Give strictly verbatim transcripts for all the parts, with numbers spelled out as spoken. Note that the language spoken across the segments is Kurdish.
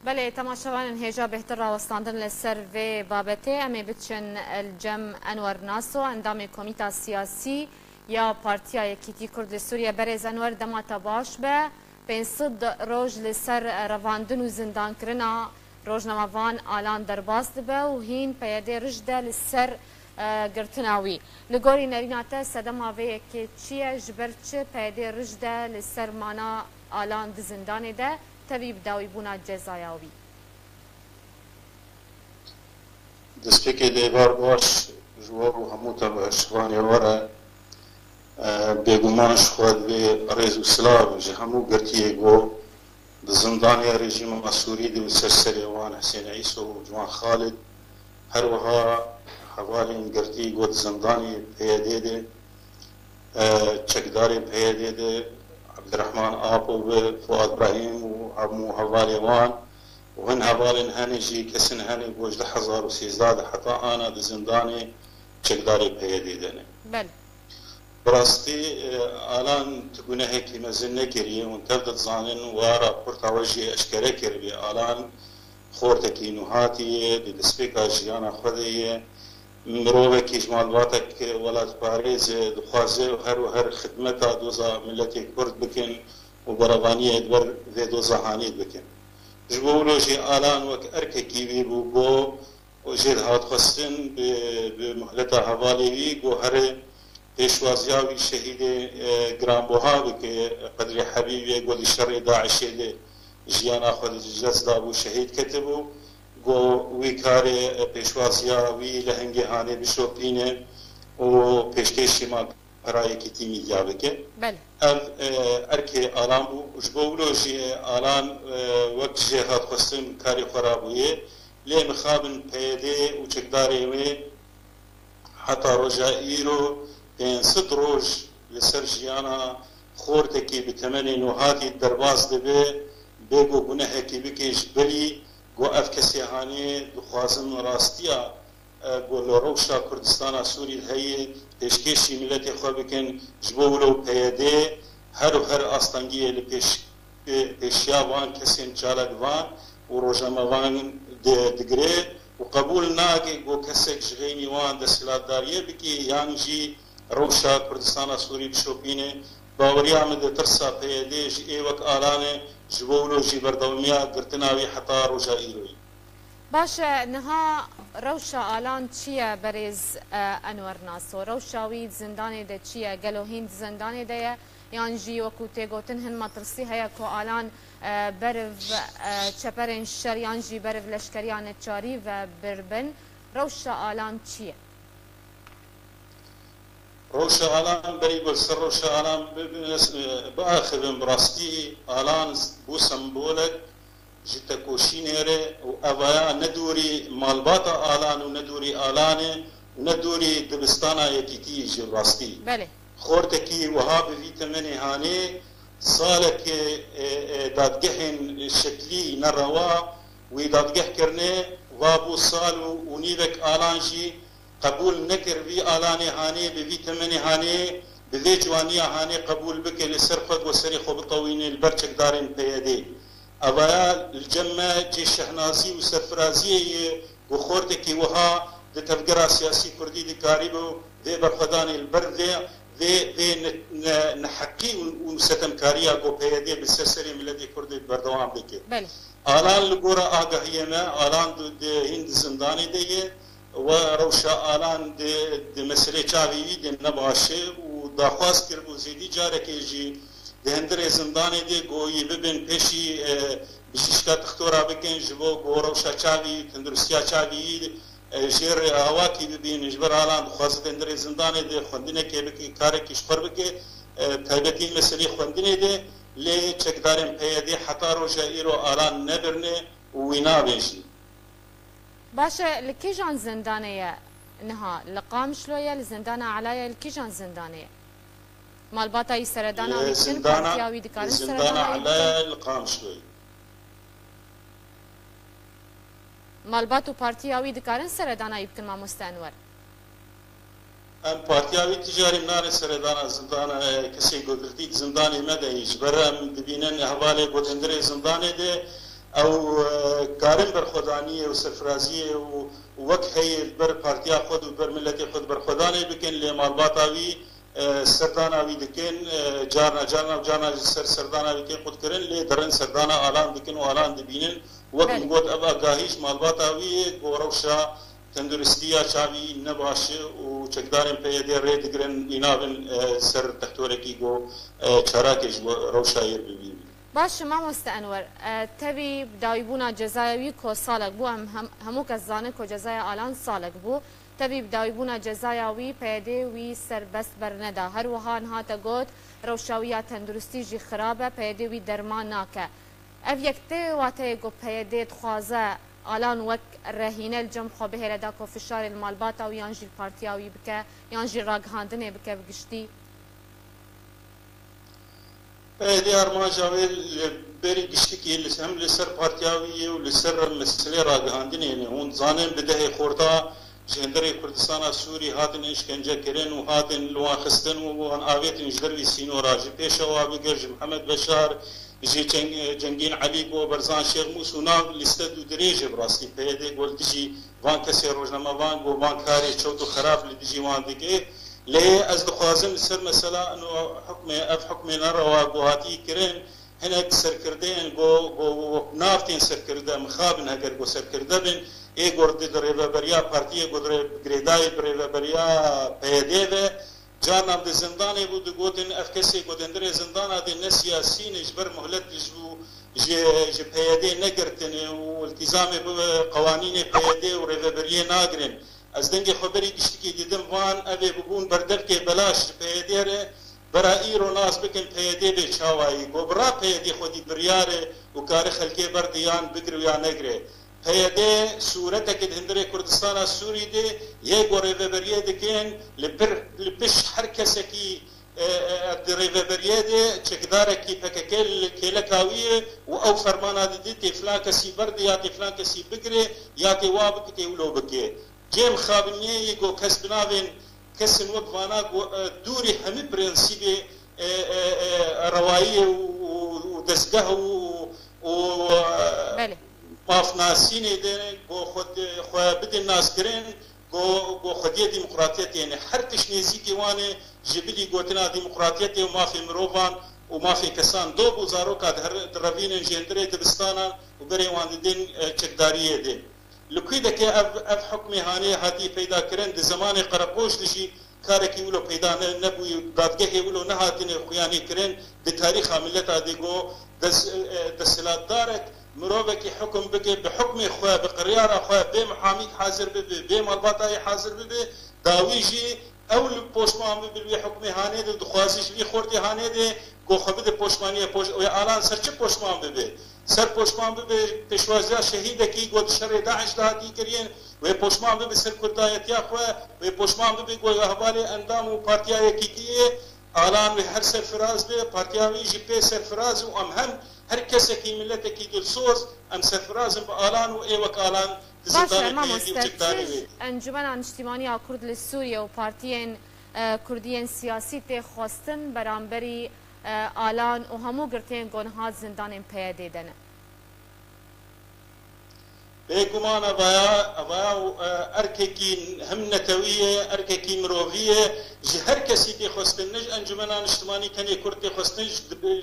Belê, temaşevanên hêja bêhtir rawestandin li ser vê babetê. Em ê biçin li cem Enwer Naso, endamê Komîta Siyasî ya Partiya Yekîtî Kurd li Sûriye. Berêz Enwer, dema te baş be. Pênc sed roj li ser revandin û zindankirina rojnamevan Alan derbas dibe û hîn P Y D rij de li ser, e, girtina wî. Li gorî nerîna te sedema vê yekê çi ye? Ji ber çi P Y D rij de li ser mana Alan di zindanê de tevî bi dawîbûna cezaya wî? Destpêkê dê êvar baş ji we û hemû temaşevanê we re. E, bêguman ji xwe divê rêz û silav ji hemû girtiyê ku di zindanê rejîma Sûrî de û ser serê wan Husên Îso û Ciwan Xalid, her wiha hevalên girtî ku di zindanê P Y D de, e, çekdarê P Y D de, Abdurrahman Apo bi, Fuat Brahîm û hemû hevalê wan û hin hevalên hene jî, kesên hene ku ji du hezar û sêzdeh de heta ana di zindanê çekdarê P Y D de ne. Belê. Bi rastî, e, Alan tu gunehekî mezin nekiriye, hûn tev dizanin, wa raporta we jî eşkere kiriye. Alan xortekî nûhatî ye, di destpêka jiyana xwe de ye. Mirovekî ji malbatek welatparêz e, dixwaze û her û her xidmeta doza miletê Kurd bikin û berevaniyê di ber vê doza hanê bikin. Ji bo wilo jî Alan wek erkekî wî bû, got, û jê dihat xwestin bi, bi muhleta hevalê wî, got, here pêşwaziya wî şehîdê, e, giranbuha bike, Qedrê Hebîbê, got, di şerê DAIŞê de jiyana xwe di dest dabû, şehîd ketibû. Got, wî karê, e, pêşwaziya wî lehengê hanê bişopîne û pêşkêşî malperayekî tîmî diya bike. Belê. Ev, e, erkê Alan bû. Ji bo wilo jî Alan, e, wek jê hat xwestin karê xwe rabûye. Lê mixabin P Y D û çekdarê wê heta roja îro pênc sed roj li ser jiyana xortekî bi temenê nûhatî derbas dibe, bê ku gunehekî bike ji berî ku ev kesê hanê dixwazin rastiya, e, ku li rewşa Kurdistana Sûrî heye pêşkêşî miletê xwe bikin, ji bo wilo P Y D her û her astengiyê li pêş, pê, pêşiya van kesên çalakvan û rojnamevan di-, digire û qebûl nake ku kesek ji xeynî wan desthilatdariyê bike yan jî rewşa Kurdistana Sûrî bişopîne. Baweriya min di tirsa P Y D ji ê wek Alan e, ji bo wilo jî berdewamiya girtina wî heta roja îroyê. Baş e, niha rewşa Alan çi ye berêz, e, Enwer Naso? Rewşa wî di zindanê de çi ye? Gelo hîn di zindanê de ye? Yan jî wekû tê gotin hin metirsî heye ku Alan, e, beriv, e, çeperên şer yan jî beriv leşkeriya neçarî ve bir bin? Rewşa Alan çi ye? Rewşa Alan, berî ku li ser rewşa Alan bi-, bi-, biaxivin, bi rastî Alan bû sembolek ji tekoşînê re û evaya ne dûrî malbata Alan û ne dûrî Alan e û ne dûrî dibistana yekîtiyê jî bi rastî. Belê. Xortekî wiha bi vî temenê hanê salekê, e, e, dadgehên şeklî nerewa wî dadgeh kirine, va bû sal û, û nîvek Alan jî qebûl nekir vî Alanê hanê, bi vî temenê hanê, bi vê ciwaniya hanê qebûl bike, li ser xwe ku serê xwe bitewîne li ber çekdarên P Y D. Evaya li cem me cê şehnazî û serfiraziyê ye ku xortekî wiha di tevgera siyasî kurdî dikarîbe vê berxwedanê li ber vê, vê, vê ne-, ne-, neheqî û, û sitemkariya ku P Y D bi ser serê miletê Kurdê berdewam bike. Belê. Alan li gora agahiyê me, Alan di, di, hîn di zindanê de ye. We rewşa Alan di, di meselê çavê wî de ne baş e û daxwaz kiribû zêdî carekê jî di hundirê zindanê de ku yî bibin pêşî, e, bijîşka dixtora bikin, ji bo ku rewşa çavê wî, tenduristiya çavê wî, e, jêr awakî bibînin. Ji ber Alan dixwaze di hundirê zindanê de xwendinekê bike, karekî ji xwe bike, e, taybetî meselê xwendinê de, lê çekdarên P Y D heta roja îro Alan nebirine û wî nabêjin. Baş e, li kîjan zindanê ye niha? Li Qamişlo ye, li zindana Ela ye, li kîjan zindanê ye? Malbata wî seredana wî bikin, partiya wî dikarin seredana wî bikin? Li zindana Ela ye, li Qamişlo ye. Malbat û partiya wî dikarin seredana wî bikin, mamoste Enwer? Em partiya wî tijarî nane seredana zindana, e, kesê ku girtî di zindanê me de yî. Ji ber em dibînin hevalê ku di hundirê zindanê de, Ew, e, karin berxwedaniyê û serfiraziyê û wek heye li ber partiya xwe û ber miletê xwe di berxwedanê bikin, lê malbata wî, e, serdana wî dikin, e, carna, carna û carna ji ser serdana wî tê qutkirin, lê dirin serdana Alan dikin û Alan dibînin. Wek Belê. min got, ev agahî ji malbata wî ye, ku rewşa tenduristiya çavî ne baş e û çekdarên P Y D rê digirin, wî nabin, e, ser textorekî ku, e, çarakê ji bo rewşa yê bibînin. Baş e, mamoste Enwer. E, tevî bi dawîbûna cezaya wî ku salek bû, em hem, hemû kes zanin ku cezaya Alan salek bû. Tevî bi dawîbûna cezaya wî, P Y D wî serbest berneda. Her wiha niha te got, rewşa wî ya tenduristî jî xirab e, P Y D wî derman nake. Ev yek tê wateyê ku P Y D dixwaze Alan wek rehîne li cem xwe bihêle da ku fişarê li malbata wî yan jî li partiya wî bike, yan jî ragihandinê bike bi giştî? P Y D armanca wê li berî giştikî li, hem li ser partiya wî ye û li ser meselê ragihandinê ne. Hûn dizanin bi dehê xorta ji hundirê Kurdistana Sûrî hatin îşkence kirin û hatin li wan xistin û wan avêtin ji dervî sînora, ji Pêşewa bigir, ji Mihemed Beşar, ji Ceng-, Cengîn Elî, ku Berzan Şêxmûs û nav lîste dû dirêj e bi rastî. P Y D got dijî van kesê rojnamevan, got van karê çewt û xerab li dijî wan dike. Lê ez dixwazim li ser mesela ino hukmê, ev hukmê nerewa ku hatî kirin, hinek serkirdeyên ku, ku, ku nav tên serkirde, mixabin heger ku serkirde bin, ê ku di, di rêveberiya partiyê ku di rê-, girêdayî bi rêveberiya P Y D ve, carnan di zindanê bû, digotin, ev kesê ku di hundirê zindana de ne siyasî ne, ji ber muhlet ji, ji, ji P Y D negirtine û iltîzamê bi qewanînê P Y D û rêveberiyê nagirin. Ez dengê xwe berî giştikî didim, van ev ê bibûn berdevkê belaş ji P Y D re, bera îro nas bikin P Y D bê çawayî. Go bira P Y D xwedî biryar e û kare xelkê ber diyan bigire û ya negire. P Y D sûreteke di hundirê Kurdistana Sûrî de yê ku rêveberiyê dikin, li pir, li pişt her kesekî, e, e, di rêveberiyê de çekdarekî P K K li kêleka wî ye û ew fermana dide tê filan kesî berde ya tê filan kesî bigire ya tê wa bike tê wilo bike. Cem xabiniyê yê ku kes bi navên kesên wek vana ku, e, dûrî hemî prensîbê, e, e, e, rewayiyê û, û, û dezgeh û, û, e, Belê. mafnasînê de ku xwe, xwe bidin naskirin, ku, ku xwediyê demokratiyetê ne. Her tişt nêzîkî wan e ji bilî gotina demokratiyetê û mafê mirovan û mafê kesan. Dob û zaroka diher-, direvînin ji hundirê dibistanan û berê wan didin, e, çekdariyê de. Li ku deke ev, ev hukmê hanê hatî peyda kirin, di zemanê Qereqoş de jî karekî wilo peyda ne, nebûyî, dadgehê wilo nehatine xuyanî kirin, di tarîxa mileta de go des-, e, desthilatdarek, mirovekî hukum bike, bi hukmê xwe, bi qiryara xwe, bê muhamîk hazir bibe, bê malbatayê hazir bibe, dawî jî ew li poşman bibe li wê hukmê hanê de, dixwaze ji vî xortê hanê de, Go xwe bide poşmaniyê poş-, wê Alan ser çi poşman bibe? Ser poşman bibe pêşwaziya şehîdekî go di şerê DAIŞ de hatî kiriyên, wê poşman bibe ser kurdayetiya xwe, wê poşman bibe go hevalê endam û Partiya Yekîtiyê Alan wê her serfiraz be, partiya wî jî pê serfiraz û em hem her kesekî miletekî dilsoz, em serfiraz in bi Alan û ê wek Alan di Baş e, zindanê de yê mamoste, çekdarî çi wê. Encumena Niştimanî ya Kurd li Sûriye û partiyên, e, Kurdiyên siyasî tê xwestin beramberî e, Alan û hemû girtiyên ku niha zindanên P Y D de ne. Bêguman evaya, evaya, e, erkekî hem netewî ye, erkekî mirovî ye, ji her kesî tê xwestin, ne ji Encumena Niştimanî tenê Kurd tê xwestin, ji,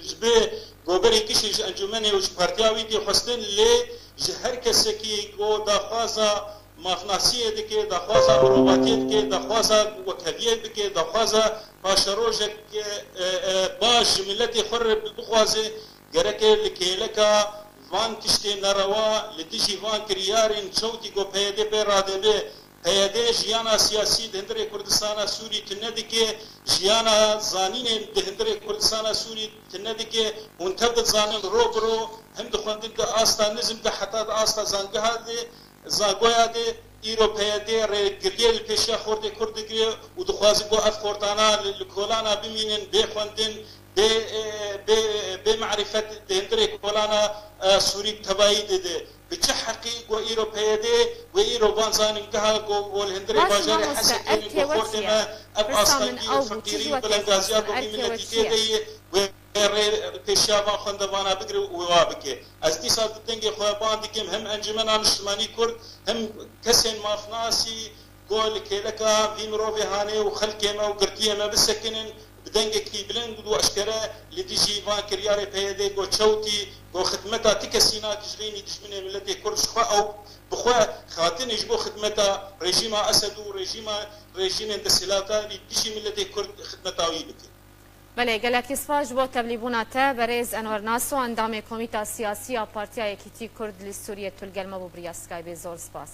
ji bê goberê gişê ji Encumene û ji partiya wî tê xwestin, lê ji her kesekî ku daxwaza mafnasiyê dike, daxwaza mirovatiyê dike, daxwaza wekheviyê dike, daxwaza paşerojek, e, e, e, baş ji miletê xwe re bixwaze, gereke li kêleka van tiştê nerewa, li dijî van kiryarên çewtî ku P Y D pê radibe, P Y D jiyana siyasî di hundirê Kurdistana Sûrî tune dike, jiyana zanînê di hundirê Kurdistana Sûrî tune dike. Hûn tev dizanin ro bi ro him dixwendin di asta nizm de heta di asta zangeha de, Zagoya de îro P Y D rêgiriyê li pêşiya xortê Kurd digire û dixwaze ku ev xortana li, li kolana bimînin, bê xwendin, bê, e, bê, bê merîfet di hundirê kolana, e, Sûrî bi tevayî dide. Bi çi heqî ku îro P Y D, ku îro van zanîngeha ku, ku li hundirê Baş e, bajarê mamoste, Hesekê ev ku kê xortê weçiye? Me ev Rêsta min, astengî û ew bû, çi feqîrî ji û we tê bilengaziya xwestin? Ku Ev vî kê miletî weçiye? Tê de ye, wê rê pêşiya van xwendevana bigire û wa bike. Ez dîsa di dengê xwe ban dikim hem Encûmena Niştimanî Kurd, hem kesên mafnasî ku li kêleka vî mirovê hanê û xelkê me û girtiyê me bisekinin, bi dengekî bilind û eşkere li dijî van kiryarê P Y D ku çewtî, ku xidmeta ti kesî nake ji rênî dijminê miletê Kurd, ji xwe ew bi xwe hatinê ji bo xidmeta rejîma Esed û rejîma, rejîmên desthilatdarî dijî miletê Kurd xidmeta wî bike. Belê, gelekî spas ji bo tevlîbûna te, berêz Enwer Naso, endamê Komîta Siyasî ya Partiya Yekîtî Kurd li Sûriyê, tu li gel me bû bi riya Skypeê. Zor spas.